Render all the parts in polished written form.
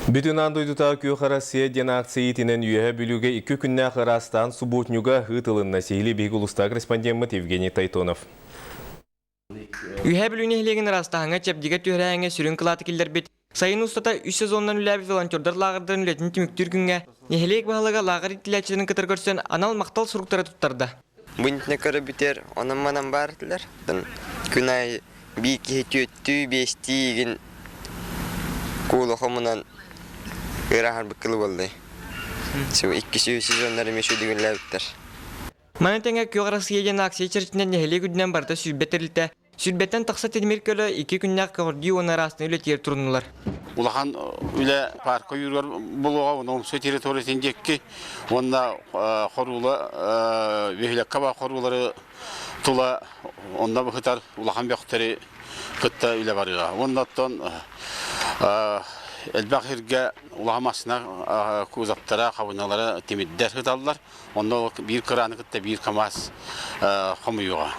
Бүтүн аан дойдутааҕы Күөх Россия диэн акция иитинэн Үөһээ Бүлүүгэ икки күннээх ыраастаан субботнюга ыытылынна. Сиһилии биһиги улуустааҕы корреспондеммыт Евгений Тайтонов. Үөһээ Бүлүү нэһилиэгин ыраастааһыҥҥа чэбдигэ түһэрээҥҥэ сүрүн кылааты киллэрбит, сайын устата үс сезонунан үлэлээбит волонтердар лааҕырдарын үлэтин түмүктүүр күҥҥэ нэһилиэк баһылыга лааҕыр иитиллээччилэрин кытары көрсөн анал махтал суруктары туттарда. Бу интинэ көрө бүтэр, онон-манан баар этилэр. Күн аайы биир киһи түөттүү, биэстии игин куула хомунан ыараһарбыккылы буоллай. Иккис үһүс сезоннар эмиэ сүдүгүнлээбиттэр. Маны тэҥэ Күөх Россия диэн акция чэрчитинэн нэһилиэк үрдүнэн барыта 120 тэрилтэ, сүүрбэттэн тахса тимир көлө икки күннээх көҕөрдүү уонна ыраастыы үлэтигэр туруннулар. Улахан үлэ парка ойууругар буолуоҕа, уонна умсу территориятын диэки уонна хоруула бөһүөлэккэ баар хоруулары тула онно быһытар улахан бөхтөрү кытта үлэ барыаҕа. Уонна оттон элбэх сиргэ улахан массыына кузовтара, хабыналара тимирдэр сыталлар. Онно биир кырааны кытта биир КАМАЗ хомуйуоҕа.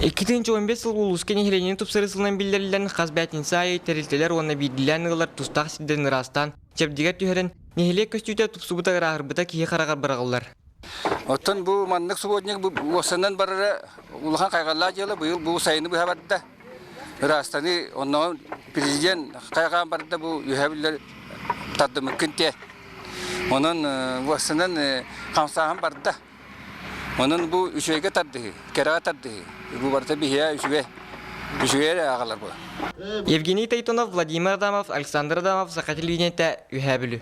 2015 сыл улууска нэһилиэнньэни тупсарыы сылынан биллэриллэн, хас бээтинсэ аайы тэрилтэлэр уонна биирдиилээн ыаллар тустаах сирдэрин ыраастаан, чэбдигэр түһэрэн, нэһилиэк көстүүтэ тупсубута ырааһырбыта киһи хараҕар быраҕыллар. Оттон бу маннык субботник уопсанан барара улахан хайҕаллаах дьыала быйыл бу сайыны быһа барда. Ыраастаныы оннооҕор президент хайҕаан барда бу үһэ биллэр тардымыккын те. Онон уопсанан хамсааһын барда. Онон бу үчүгэйгэ тардыһыы, кэрэҕэ тардыһыы. Бу барыта биһиэ үчүгэй. Үчүгэй эрэ аҕалар бу. Евгений Тайтонов, Владимир Адамов, Александр Адамов, Саха телевидениетэ, Үһээ Бүлүү.